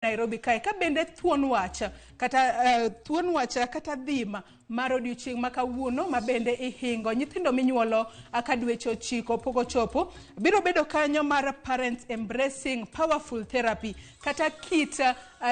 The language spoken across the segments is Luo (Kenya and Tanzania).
Nairobi kae ka bende thuon wach kata thuon wach kata dhima mar odiochieng' ma kawuono ma bende ihingo nyithindo minyuolo ka dweche 9 pok ochopo biro bedo kanyo mar Parents Embracing Powerful Therapy kata kit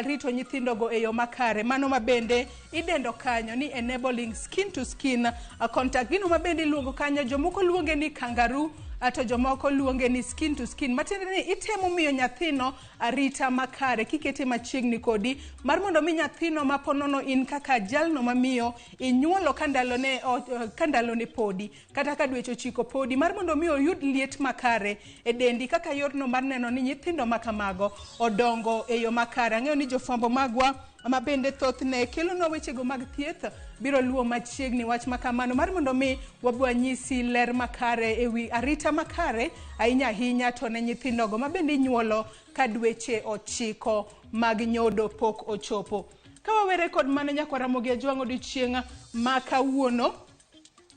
rito nyithindogo e yo makare, mano ma bende idendo kanyo ni enabling skin to skin contact. Gino ma bende iluongo kanyo, jomoko luonge ni kangaroo to jomoko luonge ni skin to skin, matiende ni itemo miyo nyathino arita makare kikete machiegni kodi mar mondo mi nyathino ma ponono in kaka jalno mamiyo inyuolo ka ndalone podi kata ka dweche 9 podi, mar mondo mi oyud liet makare e dendi kaka yorno mar neno ni nyithindo makamago odongo e yo makare. Ang'eyo ni jofwambo magwa ma bende thothne kelonwa wechego mag thieth biro luwo machiegni wach makamano mar mondo mi wabwa nyisi ler makare ewi arita makare ahinya ahinya to ne nyithindogo ma bende inyuolo ka dweche 9 mag nyodo pok ochopo. Ka wawere kod mano, nyakwa Ramogi Ajwang', odiochieng' ma kawuono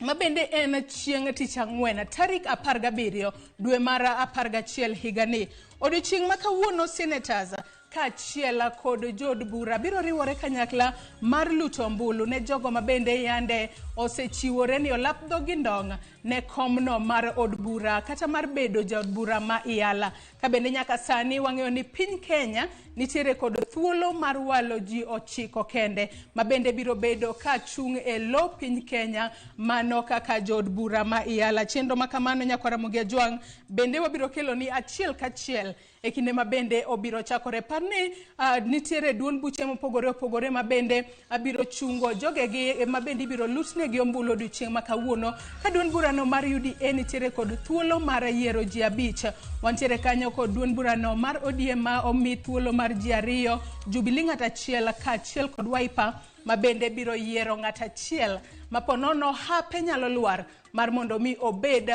ma bende en chieng' tich ang'wen tarik 17 dwe mar 11 higani. Odiochieng' ma kawuono senators kaachiel kod jood bura biro riwore kanyakla mar luto ombulu ne jogo ma bende yande osechiwore ni olap dhogi ndong' ne komno mar od bura kata mar bedo jaod bura ma Iyala. Ka bende nyaka sani wang'eyo ni piny Kenya nitiere kod thuolo mar walo ji 9 kende ma bende biro bedo ka chung' e lo piny Kenya mano kaka jood bura ma Iyala. Chenro ma kamano, nyakwa Ramogi Ajwang', bende wabiro kelo ni achiel kachiel e kinde ma bende obiro chakore. Par ni nitiere duond buche mopogore opogore ma bende abiro chungo jogegi ma bende ibiro lutnegi ombulu odiochieng' ma kawuono, ka duond burano mar UDA nitiere kod thuolo mar yiero ji 5. Wantiere kanyo kod duond burano mar ODM ma omi thuolo mar ji 2, Jubilee ng'at achiel kaachiel kod Wiper ma bende biro yiero ng'at achiel ma ponono hape nyalo lwar mar mondo mi obed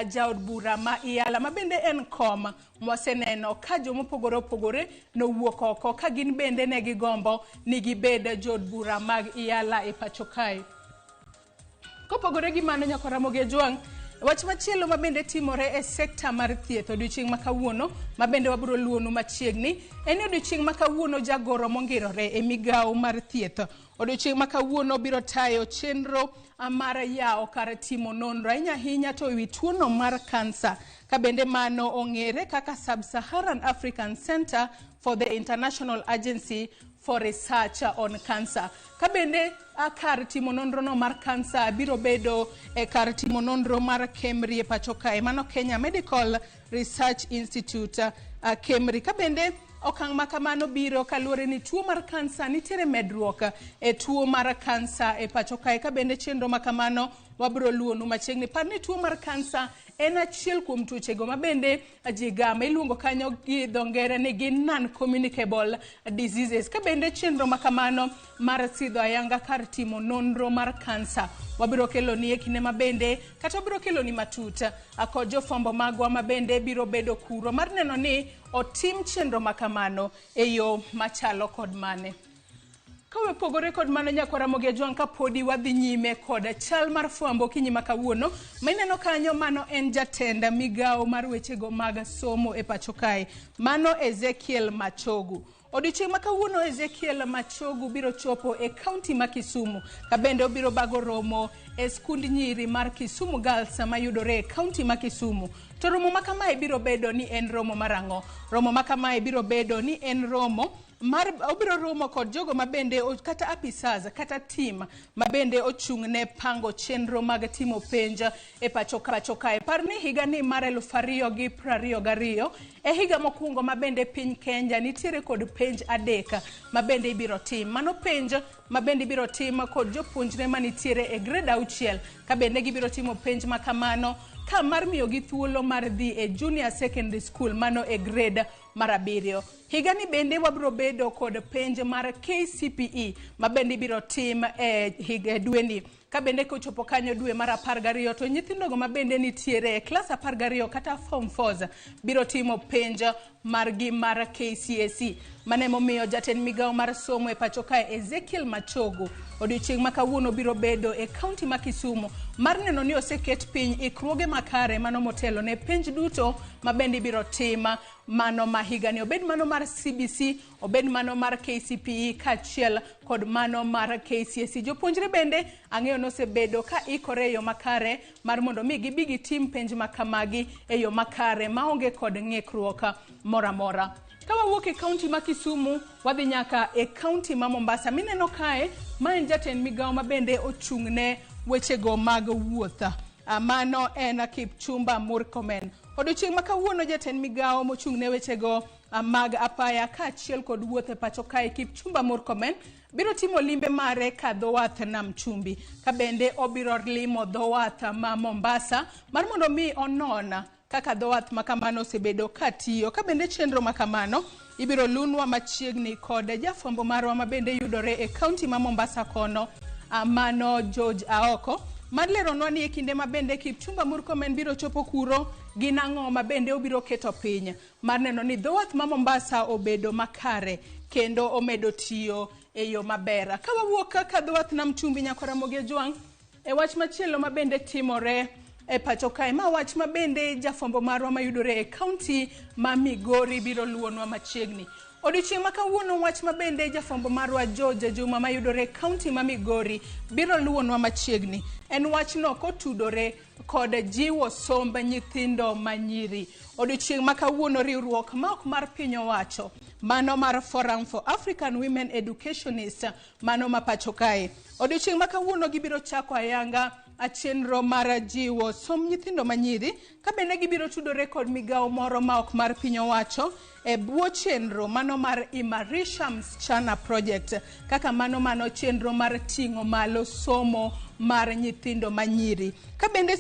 jaod bura ma Iyala, ma bende en kom mwaseneno ka jomopogore opogore nowuok oko ka gin bende ne gigombo ni gibed jood bura mag Iyala e pacho kae. Kopogore gi mano, nyakwa Ramogi Ajwang', wach machielo ma bende timore e sekta mar thieth odiochieng' ma kawuono ma bende wabiro luwonu machiegni en ni odiochieng' ma kawuono jagoro mongirore e migawo mar thieth odiochieng' ma kawuono biro tayo chenro mar yawo kar timo nonro ahinya ahinya to ewi tuono mar kansa, ka bende mano ong'ere kaka Sub-Saharan African Center for the International Agency for Research on Cancer. Ka bende kar timo nonro no mar kansa biro bedo e kar timo nonro mar KEMRI e pacho kae, mano Kenya Medical Research Institute, KEMRI. Ka bende okang' ma kamano biro kaluwore ni tuo mar kansa nitiere medruok e tuo mar kansa e pacho kae, ka bende chenro ma kamano wabiro luwonu machiegni. Par ni tuo mar kansa en achiel kuom tuochego ma bende ji gama, iluongo kanyo gi dho ngere ni gin non-communicable diseases. Ka bende chenro ma kamano mar sidho ayanga kar timo nonro mar kansa wabiro keloni e kinde ma bende kata wabiro keloni matut kod jofwambo magwa ma bende biro bedo kuro mar neno ni otim chenro ma kamano e yo machalo kod mane. Ka wapogore kod mano, nyakwa Ramogi Ajwang', kapodi wadhi nyime kod chal mar fwambo okinyi ma kawuono ma ineno kanyo, mano en jatend migawo mar wechego mag somo e pacho kae, mano Ezekiel Machogu. Odiochieng' ma kawuono Ezekiel Machogu biro chopo e kaunti ma Kisumu, ka bende obiro bago romo e skund nyiri mar Kisumu Girls mayudore e kaunti ma Kisumu. To romo ma kamae biro bedo ni en romo mar ang'o? Romo ma kamae biro bedo ni en romo mar obiro romo kod jogo ma bende kata apisas kata team ma bende ochung' ne pango chenro mag timo penj e pacho kae. Par ni higa ni mar 2022 e higa mokwongo ma bende piny Kenya nitiere kod penj 3 ma bende ibiro tim. Mano penj ma bende ibiro tim kod jopuonjre manitiere e grade 6, ka bende gibiro timo penj ma kamano ka mar miyogi thuolo mar dhi e junior secondary school, mano e grade mar 7. Higani bende wabiro bedo kod penj mar KCPE ma bende ibiro tim e higa dweni. Ka bende kochopo kanyo dwe mar 12 to nyithindogo ma bende nitiere e klas 12 kata form 4 biro timo penj margi mar KCSE. Mano emomiyo jatend migawo mar somo e pacho kae Ezekiel Machogu odiochieng' ma kawuono biro bedo e kaunti ma Kisumu mar neno ni oseket piny ikruoge makare mano motelo ne penj duto ma bende ibiro tim mano ma higani, obed mano mar CBC, obed mano mar KCPE kaachiel kod mano mar KCSE. Jopuonjre bende ang'eyo nosebedo ka ikore e yo makare mar mondo mi gibi gitim penj ma kamagi e yo makare maonge kod ng'ikruok moro amora. Ka wawuok e kaunti ma Kisumu, wadhi nyaka e kaunti ma Mombasa. Mineno kae, ma en jatend migawo ma bende ochung'ne wechego mag wuoth. Mano en Kipchumba Murkomen. Odiochieng' ma kawuono jatend migawo mochung'ne wechego mag apaya kaachiel kod wuoth e pacho kae Kipchumba Murkomen biro timo limbe mare ka dho wath Nam Chumbi, ka bende obiro limo dho wath ma Mombasa mar mondo mi onon kaka dho wath ma kamano osebedo ka tiyo. Ka bende chenro ma kamano ibiro lunwa machiegni kod jafwambo marwa ma bende yudore e kaunti ma Mombasa kono, mano George Aoko, mar leronwa ni e kinde ma bende Kipchumba Murkomen biro chopo kuro, gin ang'o ma bende obiro keto piny mar neno ni dho wath ma Mombasa obedo makare kendo omedo tiyo e yo maber. Ka wawuok kaka dho wath Nam Chumbi, Nyakwar Ramogi Ojwang', e wach machielo ma bende timore e pacho kae, ma wach ma bende jafwambo marwa mayudore e kaunti ma Migori biro luonwa machiegni. Odiochieng' ma kawuono wach ma bende jafwambo marwa George Juma mayudore e kaunti ma Migori biro luonwa machiegni en wachno kotudore kod jiwo somb nyithindo manyiri. Odiochieng' ma kawuono riwruok ma ok mar piny owacho mano mar Forum for African Women Educationists mano ma pacho kae. Odiochieng' ma kawuono gibiro chako ayanga chenro mar jiwo somb nyithindo manyiri ka bende gibiro tudore kod migawo moro ma ok mar piny owacho e bwo chenro mano mar Imarisha Msichana Project, kaka mano chenro mar ting'o malo somo mar nyithindo manyiri. Ka bende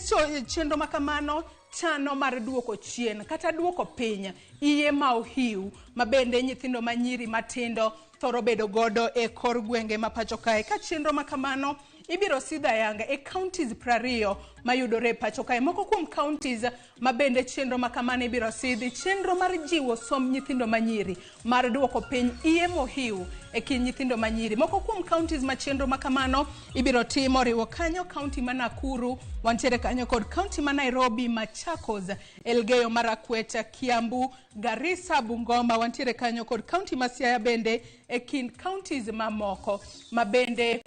chenro ma kamano chano mar duoko chien kata duoko piny iye ma ohiu ma bende nyithindo manyiri matindo thoro bedo godo e kor gwenge ma pacho kae. Ka chenro ma kamano ibiro sidho ayanga e counties 20 mayudore e pacho kae. Moko kuom counties ma bende chenro ma kamano ibiro sidhi, chenro mar jiwo somb nyithindo manyiri mar duoko piny iye mohiu e kind nyithindo manyiri. Moko kuom counties ma chenro ma kamano ibiro timo oriwo kanyo county ma Nakuru, wantiere kanyo kod county ma Nairobi, Machakos, Elgeyo Marakwet, Kiambu, Garissa, Bungoma, wantiere kanyo kod county ma Siaya bende e kind counties mamoko ma bende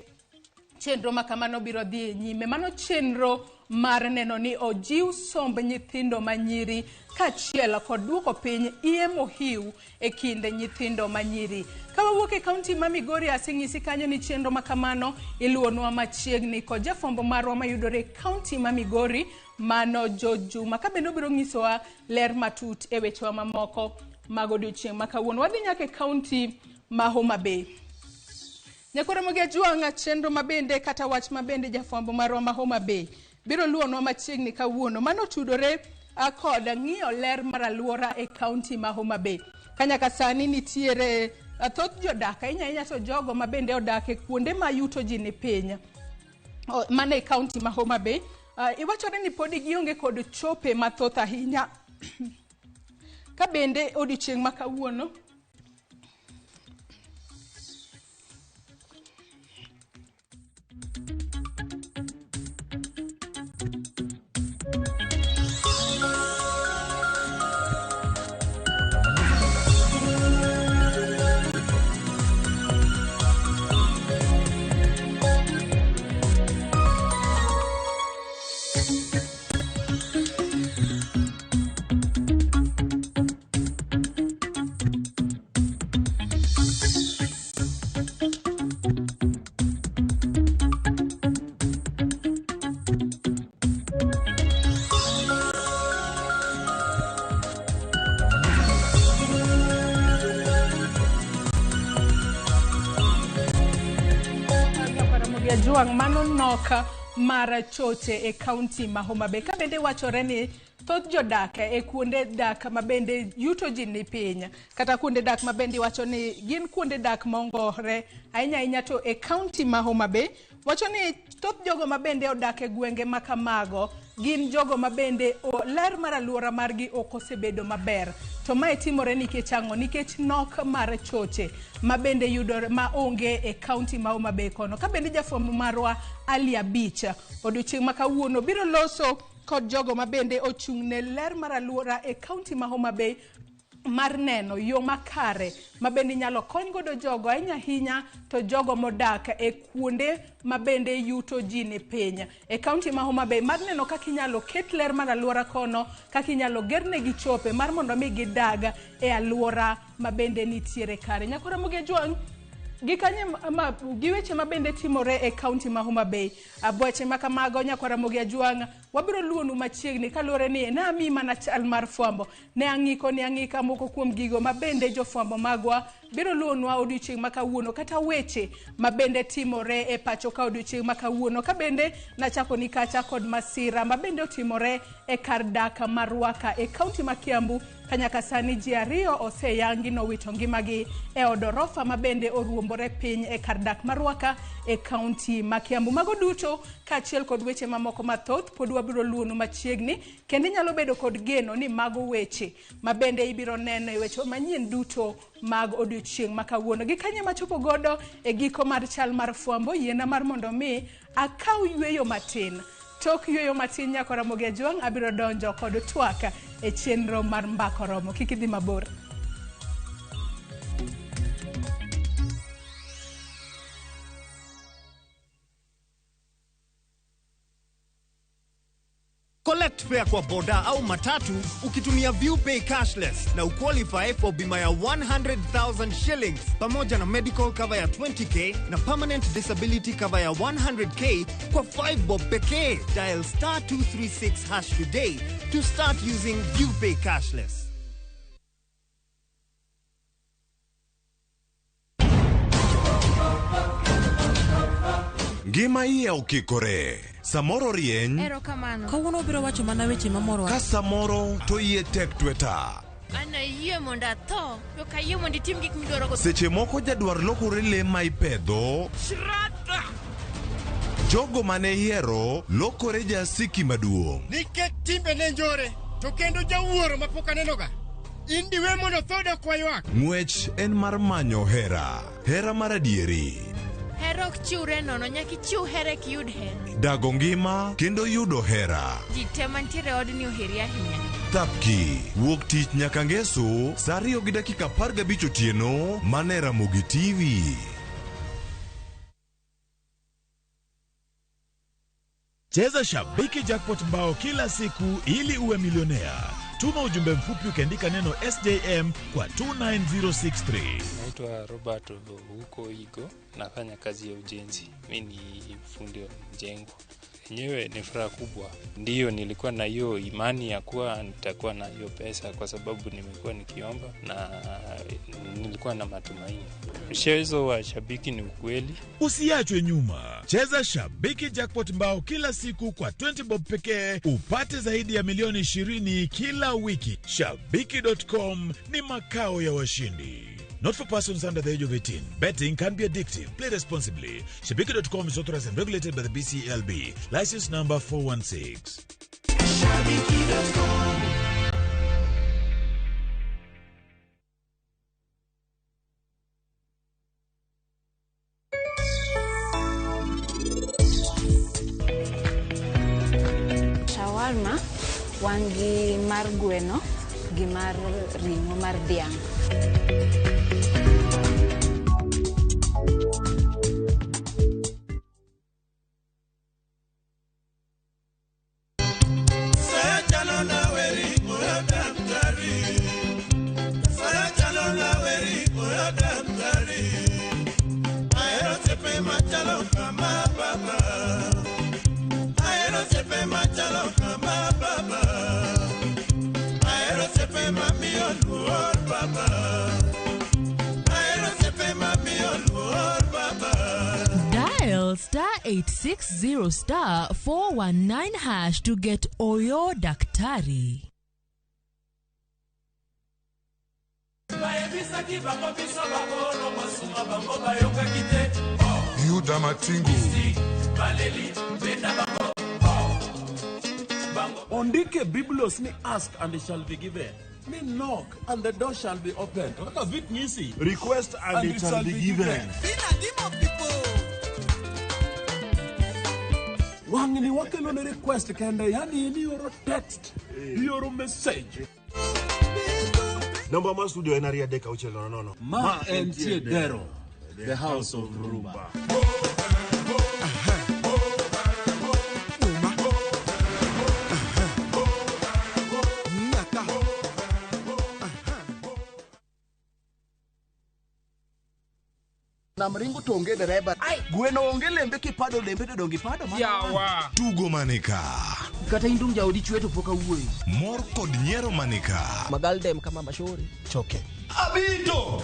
chenro ma kamano biro dhi nyime. Mano chenro mar neno ni ojiw somb nyithindo manyiri kaachiel kod duoko piny iye mohiu e kind nyithindo manyiri. Ka wawuok e kaunti ma Migori, aseng'isi kanyo ni chenro ma kamano iluonwa machiegni kod jafwambo marwa mayudore e kaunti ma Migori, mano George Juma, ka bende obiro nyisowa ler matut e wechewa mamoko mag odiochieng' ma kawuono. Wadhi nyaka e kaunti ma Homa Bay. Nyakwar Ramogi Ajwang', chenro mabende kata wach mabende jafwambo marwa ma Homa Bay biro luonwa machiegni kawuono. Mano tudore kod ng'iyo ler mar alwora e kaunti ma Homa Bay. Ka nyaka sani nitiere thoth jodak, ahinya ahinya to jogo mabende odak e kuonde ma yuto ji ni piny, mano e kaunti ma Homa Bay, iwachore ni podi gionge kod chope mathoth ahinya. Ka bende odiochieng' ma kawuono Ajwang', mano nok mar choche e kaunti ma Homa Bay. Ka bende wachore ni thoth jodak e kuonde dak ma bende yuto ji ni piny, kata kuonde dak ma bende iwacho ni gin kuonde dak mongore ahinya ahinya to e kaunti ma Homa Bay, wacho ni thoth jogo ma bende odak e gwenge ma kamago gin jogo ma bende ler mar alwora margi ok osebedo maber. To mae timore nikech ang'o? Nikech nok mar choche ma bende yudore ma onge e kaunti ma Homa Bay kono. Ka bende jafwambo marwa Ali Abich odiochieng' ma kawuono biro loso kod jogo ma bende ochung' ne ler mar alwora e kaunti ma Homa Bay Mar neno yo makare ma bende inyalo kony godo jogo ahinya ahinya to jogo modak e kuonde ma bende yuto ji ni piny e kaunti ma Homa Bay, mar neno kaka inyalo ket ler mar alwora kono, kaka inyalo gerne chope mar mondo mi gidag e alwora ma bende nitiere kare. Nyakora Ramogi Ajwang', gi kanye ma, gi weche ma bende timore e kaunti ma Homa Bay, weche ma kamago, Nyakwara Ramogi Ajwang', wabiro luonu machiegni kaluwore ni ne ami mana chal mar fwambo, ne ang'iko ne ang'ika moko kuom gigo ma bende jofwambo magwa biro luonwa odiochieng' ma kawuono, kata weche ma bende timore e pacho ka odiochieng' ma kawuono, ka bende nachako ni kacha kod masira ma bende otimore e kar dak mar Ruaka e kaunti ma Kiambu, ka nyaka sani ji 2 oseyangi nowito ngimagi e od orofa ma bende oruombore piny e kar dak mar Ruaka e kaunti ma Kiambu. Mago duto kaachiel kod weche mamoko mathoth pod wabiro luonu machiegni, kendo inyalo bedo kod geno ni mago weche ma bende ibiro neno e weche manyien duto mag odiochieng' ma kawuono. Gi kanye machopo godo e giko mar chal mar fwambo, yiena mar mondo mi akaw yweyo matin. Tok yweyo matin, Nyakwara Ramogi Ajwang', abiro donjo kod twak e chenro mar Mbaka Oromo. Kik idhi mabor. Collect fare kwa boda au matatu ukitumia ViewPay cashless na uqualify for bima ya 100,000 shillings pamoja na medical cover ya 20K na permanent disability cover ya 100K kwa 5 bob pekee. Dial star 236 hash today to start using ViewPay cashless. Ngima iye okikore. Samoro rieny, Erokamano. Kawuono obiro wacho mana weche mamorowa. Ka samoro to iye tek tweta. An ayie mondo atho, to ok ayie mondo itim gik midwaro go. Seche moko jadwar lokore le ma ipedho. Jogo mane ihero lokore jasiki maduong'. Nikech timbe ne njore to kendo jawuoro mapok anenoga, in diwe mondo tho dok waywak. Ng'wech en mar manyo hera. Hera mar adieri. Hera ok chiwre nono, nyaka ichiw hera eka iyud hera. Dago ngima kendo yudo hera. Ji te mantiere e odni oheri ahinya. Thapki, wuok tich nyaka ngeso, sa 2:15 otieno, mana e Ramogi TV. Cheza Shabiki Jackpot Mbao kila siku ili uwe milionea. Tuma ujumbe mfupi ukiandika neno SJM kwa 29063. Naitwa Robert huko Igo, nafanya kazi ya ujenzi. Mi ni fundi wa mjengo. Yenyewe ni furaha kubwa. Ndiyo, nilikuwa na hiyo imani ya kuwa nitakuwa na hiyo pesa kwa sababu nimekuwa nikiomba na nilikuwa na matumaini. Mchezo wa Shabiki ni ukweli. Usiachwe nyuma. Cheza Shabiki Jackpot Mbao kila siku kwa 20 bob pekee upate zaidi ya milioni 20 kila wiki. Shabiki.com ni makao ya washindi. Not for persons under the age of 18. Betting can be addictive. Play responsibly. Shabiki.com is authorized and regulated by the BCLB. License number 416. Shabiki.com. Shawarma wan gi mar gweno gi mar ring'o mar dhiang'. Dial star 860 star 419 hash to get Oyo Daktari. Bayebisaki bango biso bakolo masuka bango bayokaki te. Yuda Matingu. Baleli benda bango bango. Ondike Biblos ni ask and it shall be given. Ni knock and the door shall be opened. Kaka vit nyisi. Request and it shall be given. Wang'ni wakelo ne request kende, yani in ioro text, ioro message. Namba mar studio en 23600. Ma entie Dero, the house of Rumba. Nam ringo to onge dereba. Gweno onge lembe kipado lembe to donge ipado mana. Yawa. Tugo manika. Kata in dong jaodi chwe to pok awuoyo. Mor kod nyiero manika. Magaldem kama mashori. Choke. Abito!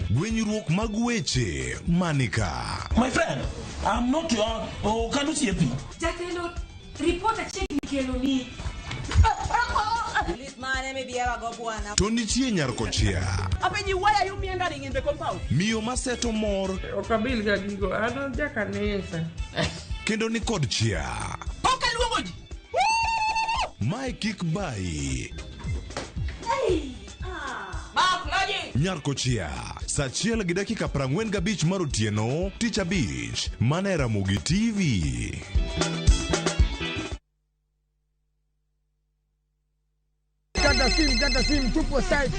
Gwenyruok mag weche manika. My friend, I'm not your okano siepi. Jatelo, report achiegni kelo ni. Lit mane mibiera go bwana. To nitie nyar kochia. Apenji, why are you meandering in the compound? Miyo maseto mor Ok abil ga gigo, an jakanisa. kendo ni kod chia. Pok aluongo ji. Mae kik bayi. Mak loji. Nyar kochia. Saa achiel gi dakika 45 mar otieno, tich abich, mana e Ramogi TV. Kata sim, tupo site.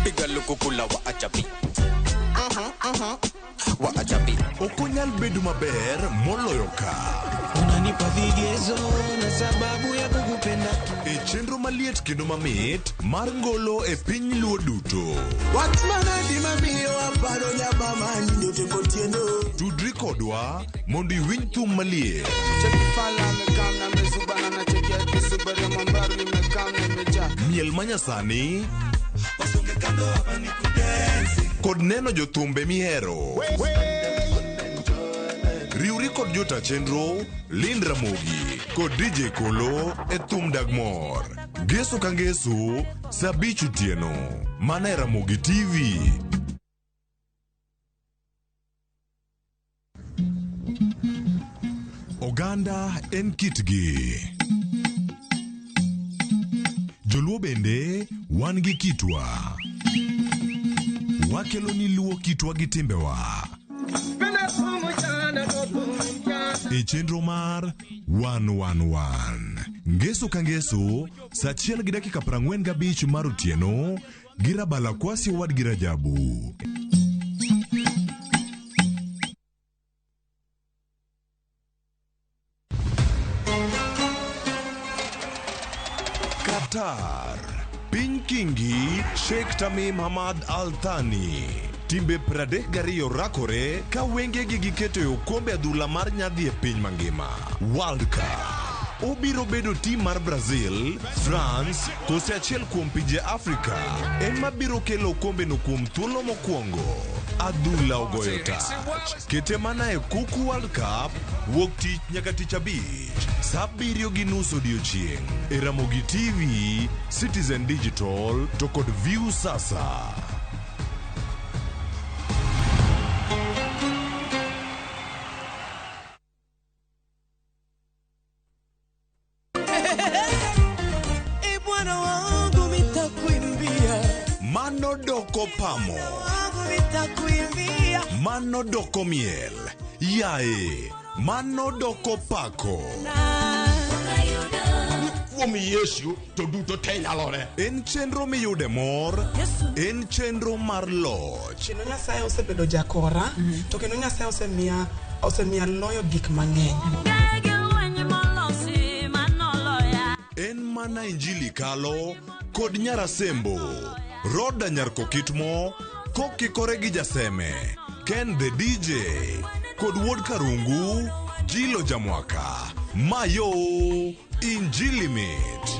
Piga lukukula wa achapi. Wa achapi. Ok onyal bedo maber moloyo ka. Unanipa vigezo na sababu ya kukupenda. E chenro maliet kendo mamit mar ngolo e piny luo duto. Wach manadi mamiyo aparo nyabama nyote kotieno. Tudri kodwa mondo iwinj thum maliet. Miel manyasani kod neno jothumbe mihero. Riwri kod jota chenro Lind Ramogi kod DJ Kolo e thum dag mor. Ngeso ka ngeso saa abich otieno mana e Ramogi TV. Oganda en kitgi. Joluo bende wan gi kitwa. Wakelo ni luo kitwa gi timbewa. E chenro mar 111. Ngeso ka ngeso, saa achiel gi dakika 45 mar otieno, gi Rabala Kwasi owadgi Rajabu. Qatar. Piny Kingi, Sheikh Tamim Hamad Al Thani. Timbe 32 rakore ka wengegi giketo e okombe adhula mar nyadhi e piny mangima. World Cup. Obiro bedo tim mar Brazil, France, kose achiel kuom pinje Afrika ema biro kelo okombeno kuom thuolo mokwongo. Adhula ogoyo tach. Kete mana e Kuku World Cup wuok tich nyaka tich abich saa 7:30 odiochieng' e Ramogi TV, Citizen Digital to kod View Sasa. E Bwana wangu nitakuimbia. Mano doko pamo. Wangu nitakuimbia. Mano doko miel. Yae, mano doko pako. Kuom Yesu to duto te nyalore. En chenro miyude mor, en chenro mar loch. Kendo Nyasaye osebedo jakora, to kendo Nyasaye osemiya loyo gik mang'eny. En mana Injili kalo kod Nyarasembo, Roda Nyarkokitmo, kokikore gi Jaseme, Ken the DJ, kod Wuod Karungu, Jilo Jamwaka, Mayo, Injili mit.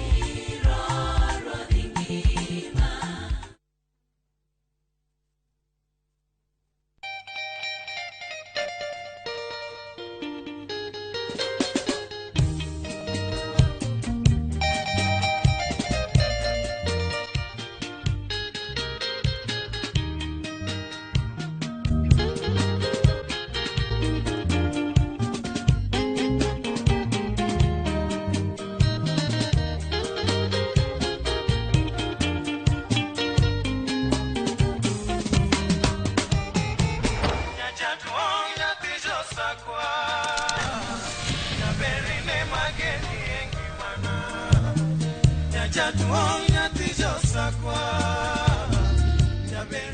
Jaduong' nyathi josakwa.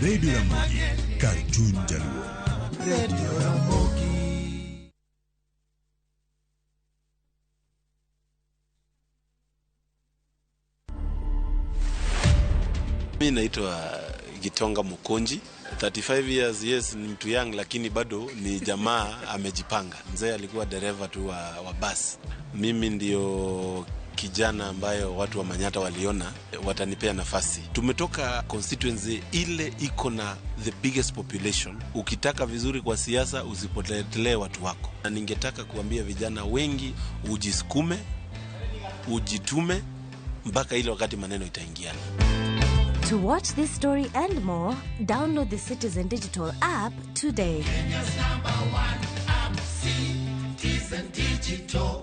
Radio Ramogi, kar chuny Jaluo. Radio Ramogi. Mi naitwa Gitonga Mukonji, 35 years, yes, ni mtu young lakini bado ni jamaa amejipanga. Mzee alikuwa dereva tu wa basi. Mimi ndio kijana ambayo watu wa Manyata waliona watanipea nafasi. Tumetoka constituency ile iko na the biggest population. Ukitaka vizuri kwa siasa usipotelee watu wako. Na ningetaka kuambia vijana wengi ujisukume, ujitume mpaka ile wakati maneno itaingiana. To watch this story and more, download the Citizen Digital app today. Kenya's number one app, Citizen Digital.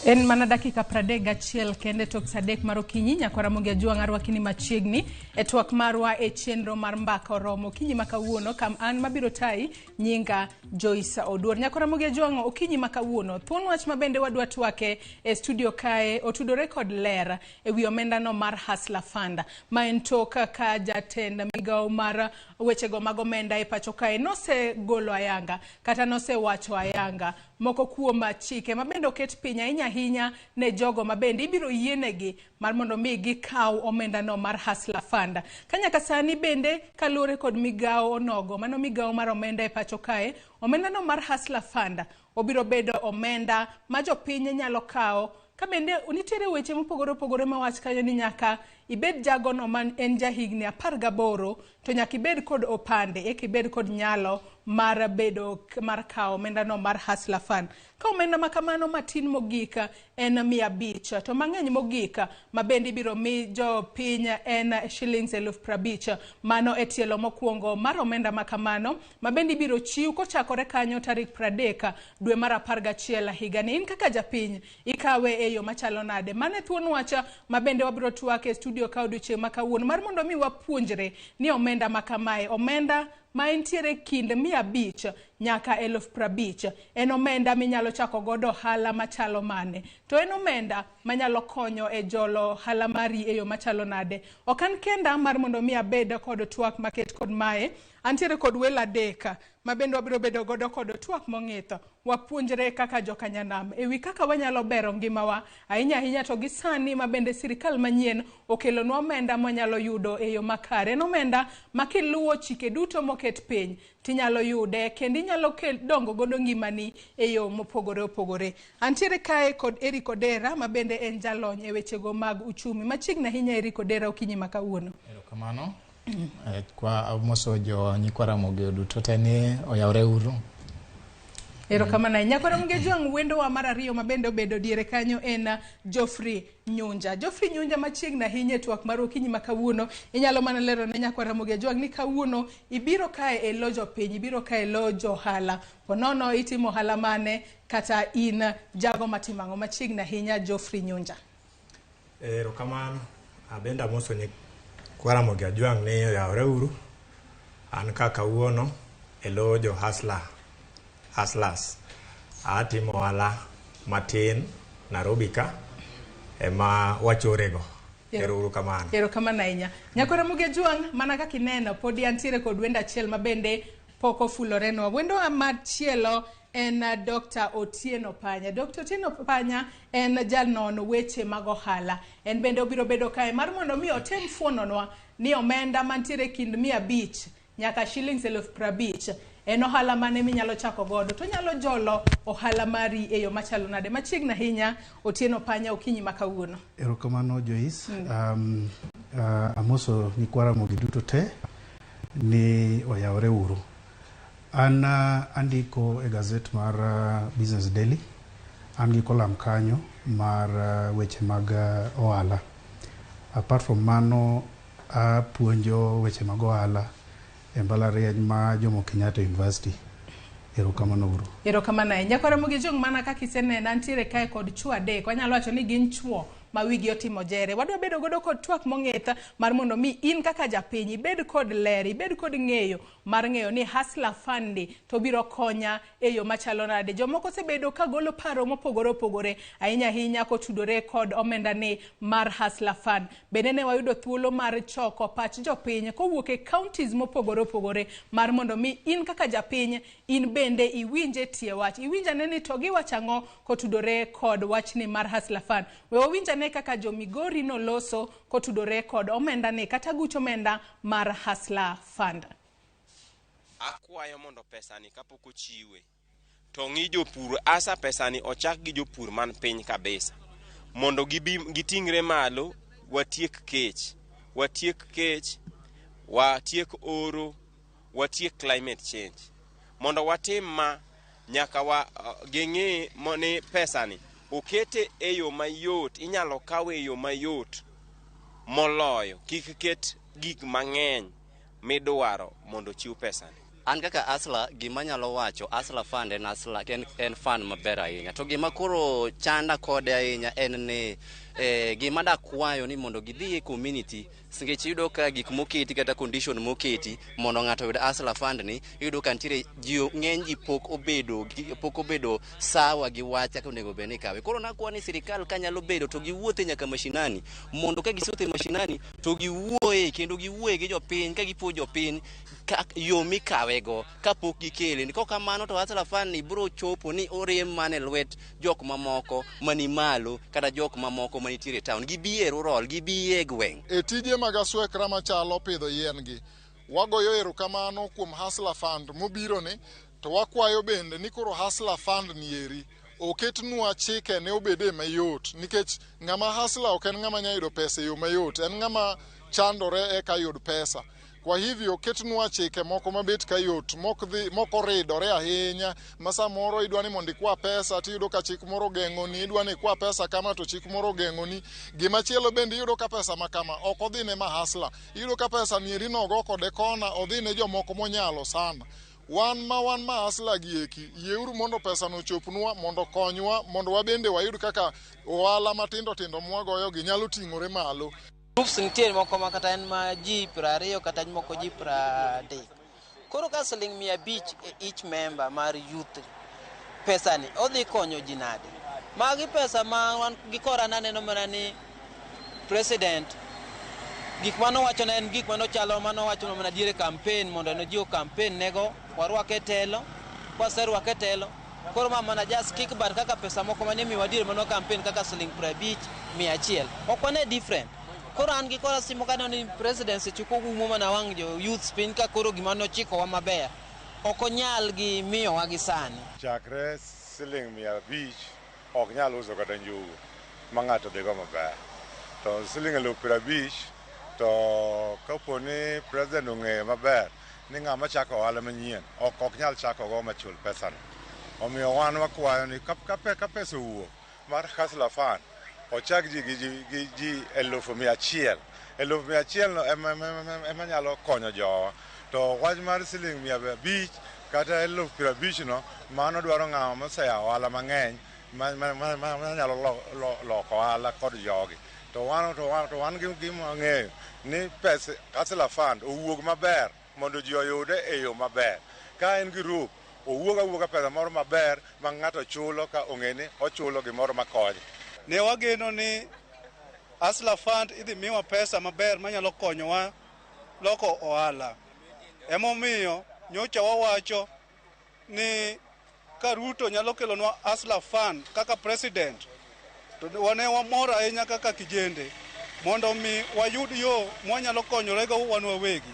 En mana dakika 31 kende tok saa 3 mar okinyi nyaka Ramogi Ajwang' arwakini machiegni e twak marwa e chenro mar mbaka oromo okinyi ma kawuono kam an mabiro tayi nyinga Joyce Oduor. Nyaka Ramogi Ajwang' okinyi ma kawuono thuon wach mabende wadwa twake e studio kae otudore kod ler e wi omendano mar Hustler Fund ma en tok ka jatend migawo mar wechego mag omenda e pacho kae nosegolo ayanga kata nosewacho ayanga moko kuom chike mabende oket piny ahinya ahinya ne jogo mabende ibiro yienegi mar mondo mi gikaw omendano mar Hustler Fund. Ka nyaka sani bende kaluwore kod migawo onogo, mano migawo mar omenda e pacho kae, omendano mar Hustler Fund obiro bedo omenda ma jopiny nyalo kawo. Ka bende nitiere weche mopogore opogore mawach kanyo ni nyaka ibed jagono ma en jahigni 18 to nyaka ibed kod opande eka ibed kod nyalo mar bedo mar kawo omendano mar Hustler Fund. Ka omenda ma kamano matin mogik en 500 to mang'eny mogik ma bende ibiro mi jopiny en shillings 50,000. Mano e tielo mokwongo mar omenda ma kamano ma bende ibiro chiw kochakore kanyo tarik 30 dwe mar 11 higani. In kaka japiny ikawe e yo machalo nade? Mano e thuon wach ma bende wabiro twak e studio ka odiochieng' ma kawuono mar mondo mi wapuonjre ni omenda ma kamae, omenda ma entiere kind 500 nyaka 50,000 en omenda minyalo chako godo ohala machalo mane, to en omenda manyalo konyo e jolo ohala mari e yo machalo nade. Ok an kenda mar mondo mi abed kod twak maket kod mae, antiere kod welo adek ma bende wabiro bedo godo kod twak mong'ith. Wapuonjre kaka jokanyanam ewi kaka wanyalo bero ngimawa ahinya ahinya to gi sani ma bende sirikal manyien okelonwa omenda mwanyalo yudo e yo makare. En omenda ma kiluwo chike duto moket piny tinyalo yude kendo inyalo dongo godo ngimani e yo mopogore opogore. Antiere kae kod Eric Odera ma bende en jalony e wechego mag uchumi. Machiegni ahinya Eric Odera, okinyi ma kawuono. Erokamano. Kwa amoso jo nyikwa Ramogi duto te ni oyawre uru. Erokamano ahinya. Nyakwa Ramogi Ajwang', wendowa mar ariyo ma bende obedo diere kanyo en Geoffrey Nyunja. Geoffrey Nyunja machiegni ahinya e twak mar okinyi ma kawuono. Inyalo mana lero ne nyakwa Ramogi Ajwang' ni kawuono ibiro kae e lo jopiny, ibiro kae e lo johala. Ponono itimo ohala mane kata in jago matimo ang'o? Machiegni ahinya Geoffrey Nyunja. Erokamano. Abende amoso nyikwa Ramogi Ajwang' ni oyawre uru. An ka kawuono e lo jo hustlers. Atimo ohala matin Nairobi ka ema wachorego. Erokamano. Erokamano ahinya. Nyakwa Ramogi Ajwang', mana kaka ineno podi antiere kod wendo achiel ma bende pok ofulorenwa. Wendo machielo en Dr. Otieno Panya. Dr. Otieno Panya en jalnon weche mag ohala. En bende obiro bedo kae mar mondo mi otem fuononwa ni omenda mantiere kind 500 nyaka shillings 50,000 en ohala mane minyalo chako godo, to nyalo jolo ohala mari e yo machalo nade. Machiegni ahinya Otieno Panya, okinyi ma kawuono. Erokamano Joyce. Amoso nyikwa Ramogi duto te ni oyawre uru. An andiko e gazet mar Business Daily. An gi kolam kanyo mar weche mag ohala. Apart from mano, apuonjo weche mag ohala e mbalariany ma Jomo Kenyatta University. Erokamano uru. Erokamano ahinya. Nyakwa Ramogi Ajwang', mana kaka isenena antiere kae kod chuo adek. Wanyalo wacho ni gin chuo ma wigi otimo jere. Wadwa bedo godo kod twak mong'ith mar mondo mi in kaka japiny ibed kod ler, ibed kod ng'eyo mar ng'eyo ni Hustler Fund to biro konya e yo machalo nade. Jomoko osebedo ka golo paro mopogore opogore ahinya ahinya kotudore kod omenda ni mar Hustler Fund. Bende ne wayudo thuolo mar choko pach jopiny kowuok e counties mopogore opogore mar mondo mi in kaka japiny in bende iwinje tie wach. Iwinj ane ni to giwacho ang'o kotudore kod wachni mar Hustler Fund. We wawinj ane kaka jo Migori noloso kotudore kod omenda ni kata guch omenda mar Hustler Fund. Akwayo mondo pesani kapok ochiwe to ng'i jopur asa pesani ochak gi jopur man piny kabisa mondo gibi giting're malo watiek kech, watiek oro, watiek climate change. Mondo watim ma nyaka wa ging'i ni pesani okete e yo mayot, inyalo kawe e yo mayot moloyo kik ket gik mang'eny midwaro mondo ochiw pesani. An kaka Hustler, gima nyalo wacho, Hustler Fund en Hustler, en fund maber ahinya. To gima koro chanda kode ahinya en ni gima dakwayo ni mondo gidhi e community, nikech iyudo ka gik moketi kata condition moketi mondo ng'ato oyud Hustler Fund ni, iyudo ka nitiere ji ng'eny ji pok obedo sawa gi wach kaka onego bed ni ikawe. Koro nakwa ni sirikal kanyalo bedo to giwuothe nyaka mashinani, mondo ka gisewuotho e mashinani to giwuoye kendo giwuoye gi jopiny ka gipuonjo jopiny yo mikawego kapok gikele. Kok kamano to Hustler Fund ni biro chopo ni oriem mana e lwet jok mamoko mani malo kata jok mamoko manitiere e town. Gibi e rural, gibi e gweng'. E tije mag aswekra machalo pidho yien gi, wagoyo erokamano kuom Hustler Fund mobiro ni, to wakwayo bende ni koro Hustler Fund ni eri oketnwa chike ne obede mayot, nikech ng'ama hustler ok en ng'ama nyalo yudo pesa e yo mayot, en ng'ama chandore eka yud pesa. Kwa hivyo ketnwa chike moko mabet kayot, mok oridore ahinya, ma samoro idwa ni mondo ikwa pesa tiyudo ka chik moro ogeng'oni, idwa ni ikwa pesa kama to chik moro ogeng'oni. Gimachielo bende iyudo ka pesa ma kama ok odhi ne ma hustler, iyudo ka pesa ni eri nogo kode kona odhi ne jomoko monyalo sana. Wan ma hustler gi eki, yieuru mondo pesa no ochopnwa, mondo konywa, mondo wabende wayud kaka ohala matindo tindo mwagoyo gi nyalo ting'ore malo. Groups nitie moko ma kata en ma ji 20 kata moko ji 30. Koro ka siling 500 e each member mar youth, pesa ni odhi konyo ji nade? Magi pesa ma wan gi kora naneno mana ni president gik manowacho ne en gik manochalo manowacho mana diere campaign mondo nojiw campaign nego warwake telo, kwaserwake telo koro ma mana just kickback kaka pesa moko mane miwa diere mano campaign kaka siling 50, 100. Ok wane different. Koro an gi kora simo kaneno ni president seche umo mana wang' jo youths piny ka koro gima nochikowa maber ok onyal gi miyowa gi sani. Chakre siling 500 ok nyal uso kata njugu ma ng'ato dhigo maber. To siling 50,000 to kapo ni president ong'eyo maber ni ng'ama chako ohala manyien ok nyal chako go machul pesano. Omiyo wan wakwayo ni ka pesa owuok mar Hustler Fund ochak ji gi ji 100,000. 100,000 no ema nyalo konyo jowa. To wach mar siling 500 kata 50,000 no mano dwaro ng'ama moseyawo ohala mang'eny ma nyalo loko ohala kod jogi. To wan gi gima wang'eyo ni pesa Hustler Fund owuog maber mondo ji oyude e yo maber. Ka en gi group, owuog awuoga pesa moro maber ma ng'ato chulo ka ong'e ni ochulo gimoro makonye. Ne wageno ni Hustler Fund idhi miwa pesa maber manyalo konyowa loko ohala. Emomiyo nyocha wawacho ni ka Ruto nyalo kelonwa Hustler Fund kaka president, to wane wamor ahinya kaka kijende mondo mi wayud yo mwanyalo konyorego wan wawegi.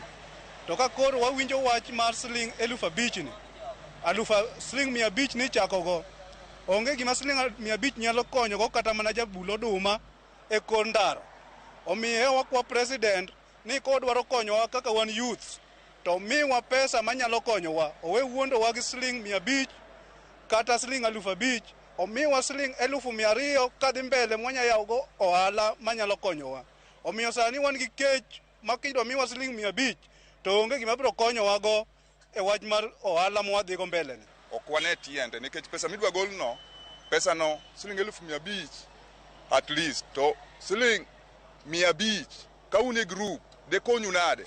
To ka koro wawinjo wach mar siling 5,000 ni, siling 500 ni chakogo, onge gima siling 500 nyalo konyogo kata mana jabul oduma e kor ndara. Omiyo wakwa president ni kodwaro konyowa kaka wan youths, to miwa pesa manyalo konyowa, owe wuondowa gi siling 500 kata siling 5,000, omiwa siling 200,000 kadhi mbele mwanya yawogo ohala manyalo konyowa. Omiyo sani wan gi kech ma kidwa miwa siling 500 to onge gima biro konyowago e wach mar ohala mwadhigo mbele ni. Ok wane tiende nikech pesa midwa golno, pesano siling 500,000 at least, to Siling 500 ka un e group dekonyu nade?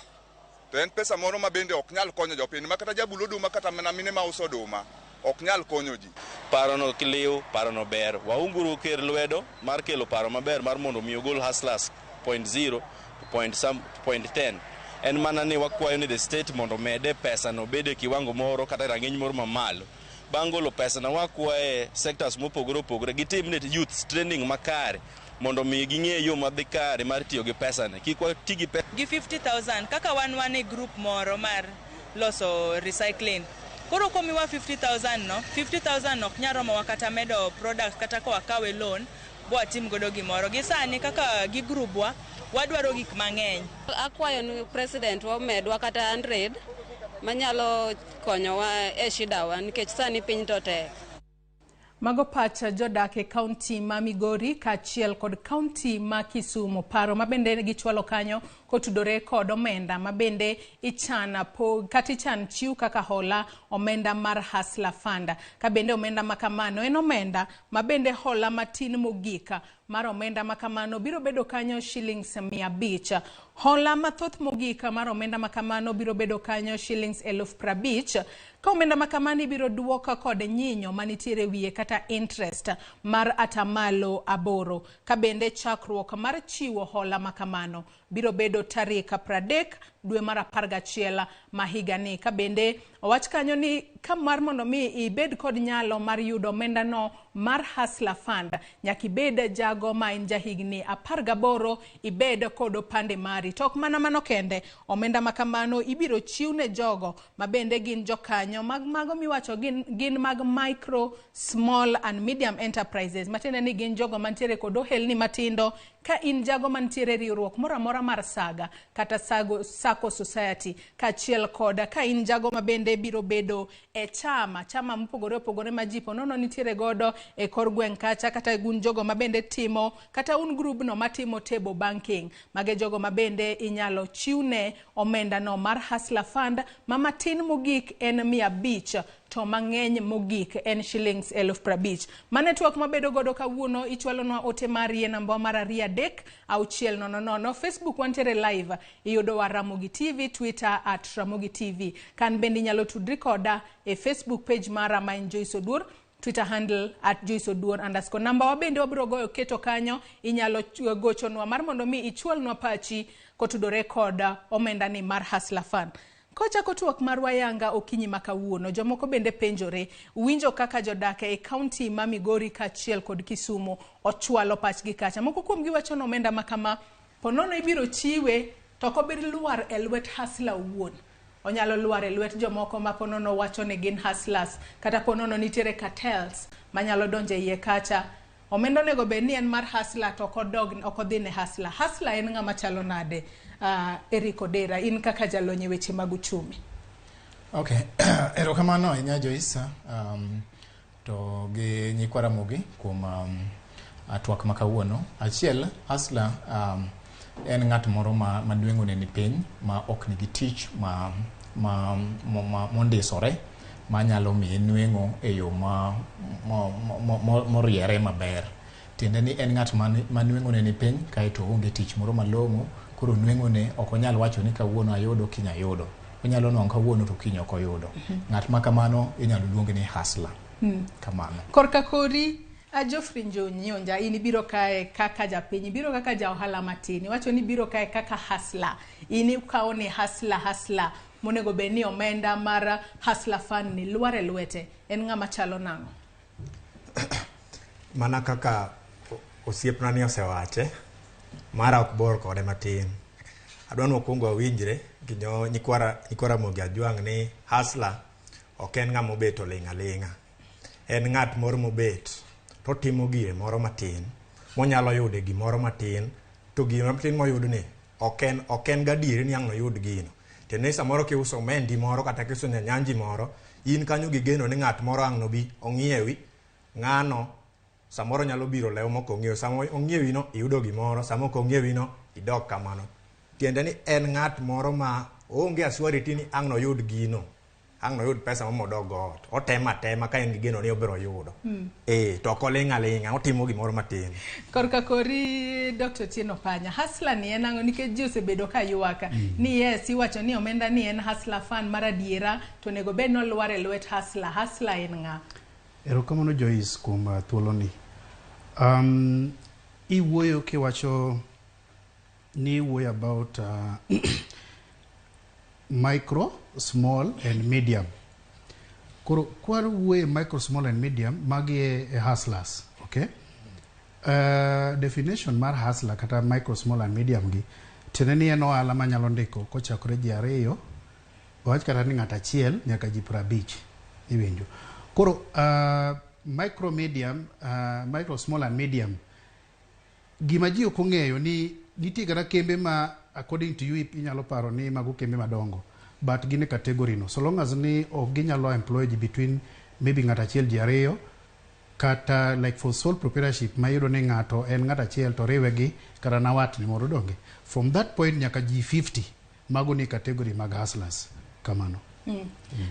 To en pesa moro ma bende ok nyal konyo jopiny ma kata jabul oduma kata mana mine ma uso oduma ok nyal konyo ji. Parono kiliw, parono ber. Waunguru ker lwedo mar kelo paro maber mar mondo mi ogol hustlers point 0 to point some, point 10. En mana ni wakwayo ni the state mondo mede pesa no bede kiwango moro kata rang'iny moro mamalo. Bang' golo pesa no wakwaye sectors mopogore opogore gitim ne youth training makare mondo mi ging'e yo madhi kare mar tiyo gi pesa ni. Kik wati gi pesa gi 50,000 kaka wan e group moro mar loso recycling. Koro komiwa 50,000 no, 50,000 ok nyal romowa kata medo product kata ka wakawe loan bwatim godo gimoro. Gi sani kaka gi grubwa wadwaro gik mang'eny. Akwayo ni president wa omedwa kata 100 manyalo konyowa e shida wa nikech sani piny to tek. Mago pach jodak e kaunti ma Migori kaachiel kod kaunti ma Kisumu. Paro mabende gichwalo kanyo kotudore kod omenda mabende ichan pog kata ichan chiw kaka hola omenda mar Hustler Fund. Ka bende omenda makamano en omenda mabende hola matin mogik mar omenda makamano biro bedo kanyo shillings 500. Hola mathoth mogik mar omenda makamano biro bedo kanyo shillings 50,000. Ka omenda makamano ibiro duok kod nyinyo manitiere wiye kata interest mar 8%. Ka bende chakruok mar chiwo hola makamano biro bedo tarik 30 dwe mar 11 ma higani. Ka bende owach kanyo ni ka mar mondo mi ibed kod nyalo mar yudo omenda no mar Hustler Fund, nyaka ibed jago ma en jahigni 18, ibed kod opande mari. To ok mana mano kende, omenda makamano ibiro chiw ne jogo ma bende gin jokanyo mag mago miwacho gin mag micro, small and medium enterprises, matiende ni gin jogo mantiere kod ohelni matindo. Ka in jago mantiere riwruok moro amora mar saga kata sago, Sacco Society, kaachiel kod ka in jago ma bende biro bedo e chama mopogore opogore ma ji ponono nitiere godo e kor gweng' kacha, kata un jogo ma bende timo kata un grubno matimo table banking, mage jogo ma bende inyalo chiwne omenda no mar Hustler Fund ma matin mogik en 500 to mang'eny mogik en shillings 50,000. Ma network mabedo godo kawuono, ichwalonwa ote mari e namba mar 23600. Facebook wantiere live, iyudowa Ramogi TV, Twitter at Ramogi TV. Kan bende inyalo tudri koda e Facebook page mara ma en Joyce Oduor, Twitter handle at Joyce Oduor underscore. Namba wa bende wabiro goyo keto kanyo, inyalo gochonwa mar mondo mi ichwalnwa pachi kotudore kod omenda ni mar Hustler Fund. Kochako twak marwa yanga okinyi ma kawuono, jomoko bende penjore winjo kaka jodak e kaunti ma Migori kaachiel kod Kisumu ochwalo pachgi kacha. Moko kuomgi wacho ni omenda ma kama ponono ibiro chiwe to ok obi lwar e lwet hustler owuon. Onyalo lwar e lwet jomoko ma ponono wacho ni gin hustlers, kata ponono nitiere cartels manyalo donjo e iye kacha. Omenda onego bed ni en mar hustler to ok odog ok odhi ne hustler. Hustler en ng'ama chalo nade? Eric Odera, in kaka jalony e weche mag uchumi. Okay, erokamano ahinya Joyce, to gi nyikwa Ramogi kuom twak ma kawuono. Achiel, hustler en ng'at moro ma nweng'one ni piny, ma ok nigi tich ma mondisore manyalo miye nweng'o e yo ma moriere maber. Tiende ni en ng'at ma nweng'one ni piny kaeto oonge tich moro malong'o, koro nweng'one ok onyal wacho ni kawuono ayudo, kiny ayudo. Onyalo nwang'o kawuono to kiny ok oyudo. Ng'at ma kamano inyalo luong ni hustler. Kamano. Korka kori, Geoffrey Nyonja, in ibiro kae kaka japiny, ibiro kaka ja ohala matin, iwacho ni ibiro kae kaka hustler. In ikawo ni hustler monego bed ni omenda mar Hustler Fund ni lwar e lwete. En ng'ama chalo nang'o? Mana kaka osiepna ni osewache, mara ok bor kode matin. Adwa ni wakwongo wawinjre gi nyikwa Ramogi Ajwang' ni hustler ok en ng'ama obet oling' aling'a. En ng'at moro mobet to timo gire moro matin monyalo yude gimoro matin, to gima matin moyudni ok en gadieri ni ang' noyud gino. Tiende ni samoro kiuso omendi moro kata kiuso nyanyanji moro, in kanyo gi geno ni ng'at moro ang' nobi ong'iewi, ng'ano samoro nyalo biro lewo mok ong'iewo. Sama ong'iewi no iyudo gimoro, sama ok ong'iewi no idok kamano. Tiende ni en ng'at moro ma onge assurity ni ang' noyud gino. Ang' noyud pesa mo modog go ot. Otemo atema ka en gi geno ni obiro yudo. To ok oling' aling'a, otimo gimoro matin. Korka kori Dr. Otieno Panya, Hustler ni en ang'o nikech ji osebedo ka ywak ni yes, iwacho ni omenda ni en Hustler Fund mar adiera to onego bed ni olwar e lwet Hustler. Hustler en ng'a? Erokamano Joyce kuom thuoloni. Iwuoyo kiwacho ni iwuoyo about micro, small and medium. Koro kwawuoyo micro, small and medium, magi e hustlers, okay? Definition mar hustler kata micro, small and medium gi, tiende ni en ohala manyalo ndiko kochakore ji 2, wach kata ni ng'ato achiel nyaka ji 50, iwinjo. Koro micro, medium, micro, small and medium, gima ji ok ong'eyo ni nitie kata kembe ma according to you inyalo paro ni mago kembe madongo, but gin e category no. So long as ni ok ginyalo employ ji between maybe ng'ato achiel ji 2, kata like for sole proprietorship ma iyudo ni ng'ato en ng'ato achiel to riwe gi kata na watne moro donge. From that point nyaka ji 50, mago ni category mag hustlers. Kamano.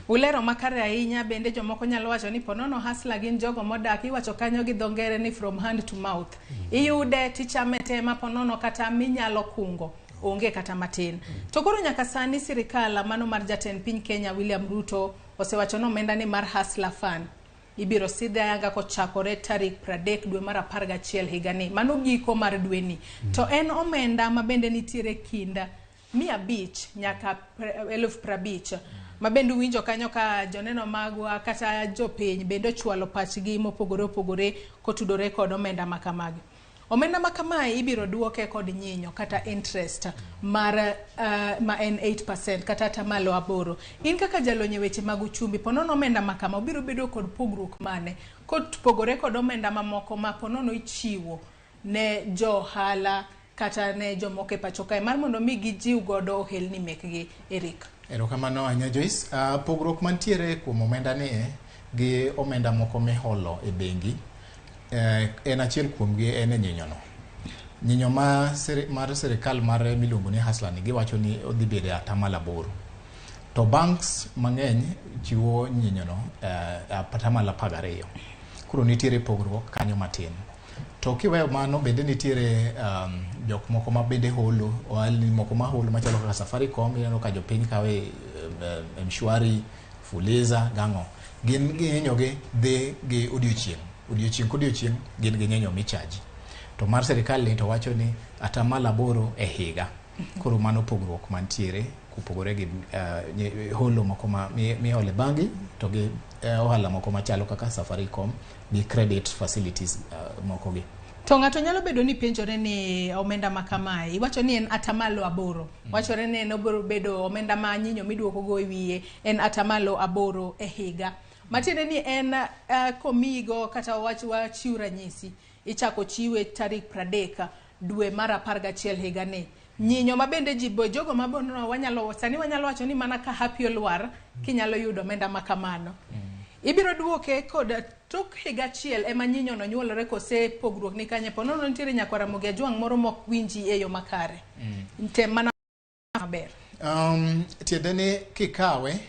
Ulero makare ahinya. Bende jomoko nyalo wacho ni ponono hustler gin jogo modak, iwacho kanyo gi dho ngere ni from hand to mouth. Iyude tichame te ma ponono kata minyalo kungo onge kata matin. To koro nyaka sani sirikal mano mar jatend piny Kenya William Ruto osewacho ni omenda ni mar Hustler Fund ibiro sidhe ayanga kochakore tarik 30 dwe mar 11 higani. Mano giko mar dweni. To en omenda ma bende nitiere kinda 500 nyaka 50,000 ma bende uwinjo kanyo ka joneno magwa kata jopiny bende ochwalo pachgi mopogore opogore kotudore kod omenda ma kamagi. Omenda ma kamae ibiro duoke kod nyinyo kata interest mar ma en 8% kata 8%. In kaka jalony e weche mag uchumi, ponono omenda ma kama obiro bedo kod pogruok mane kopogore kod omenda mamoko ma ponono ichiwo ne jo ohala kata ne jomoko e pacho kae mar mondo mi gijiw godo ohelni mekgi, Eric? Erokamano ahinya Joyce. Pogruok mantiere kuom omenda ni gi omenda moko miholo e bengi, en achiel kuomgi en e nyinyono. Nyinyo mar sirikal mar miluongo ni Hustler ni giwacho ni odhi bedo e 8%. To banks mang'eny chiwo nyinyono 12%. Koro nitiere pogruok kanyo matin. To kiweyo mano bende nitiere jok moko ma bende holo, ohalni moko ma holo machalo kaka Safaricom, ineno ka jopiny kawe M-Shwari, Fuliza, gang'o. Gin ginyinyogi dhi gi odiochieng'. Odiochieng' kodiochieng' gin gi nyinyo michaji. To mar sirikal ni to wacho ni 8% e higa. Koro mano pogruok mantiere kopogore gi holo moko ma miholo e bangi to gi ohala moko machalo kaka Safaricom gi credit facilities moko gi. To ng'ato nyalo bedo ni penjore ni omenda ma kamae, iwacho ni en 8%. Wachore ni en obiro bedo omenda ma nyinyo miduoko go e wiye en 8% e higa. Matiende ni en komiyigo kata wachiw ranyisi, ichako chiwe tarik 30 dwe mar 11 higani. Nyinyo ma bende ji bo jogo ma bono wanyalo sani wanyalo wacho ni mana ka happy olwar kinyalo yudo omenda ma kamano. Ibiro duoke kod tok higa achiel ema nyinyo no nyuolore kose pogruok ni kanye ponono nitiere nyakwar Ramogi Ajwang' moro mok winji e yo makare. Tem mana maber. Tiende ni kikawe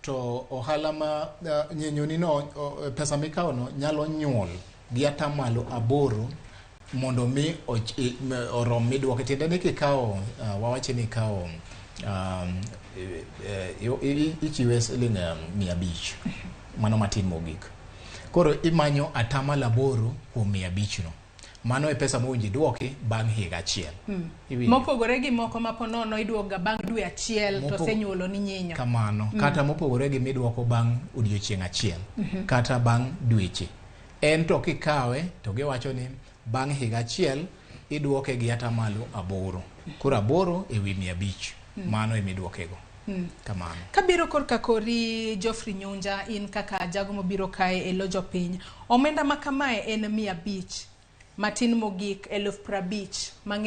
to ohala ma nyinyoni no pesa mikawo no nyalo nyuol gi 8% mondo mi orom miduoke. Tiende ni kikawo wawache ni ikawo ichiwe siling 500, mano matin mogik. Koro imanyo 8% kuom 500 no. Mano e pesa mowinjo iduoki bang' higa achiel. Iwinjo? Mopogore gi moko ma ponono iduogo bang' dwe achiel to osenyuolo ni nyinyo. Kamano. Kata mopogore gi miduoko bang' odiochieng' achiel. Kata bang' dweche. En to kikawe to giwacho ni bang' higa achiel iduoke gi 8%. Koro 8 ewi 500. Mano ema iduokego. Kamano. Kabiro korka kori Geoffrey Nyunja, in kaka jago mobiro kae e lo jopiny. Omenda ma kamae en 500, matin mogik 50,000 mang'eny.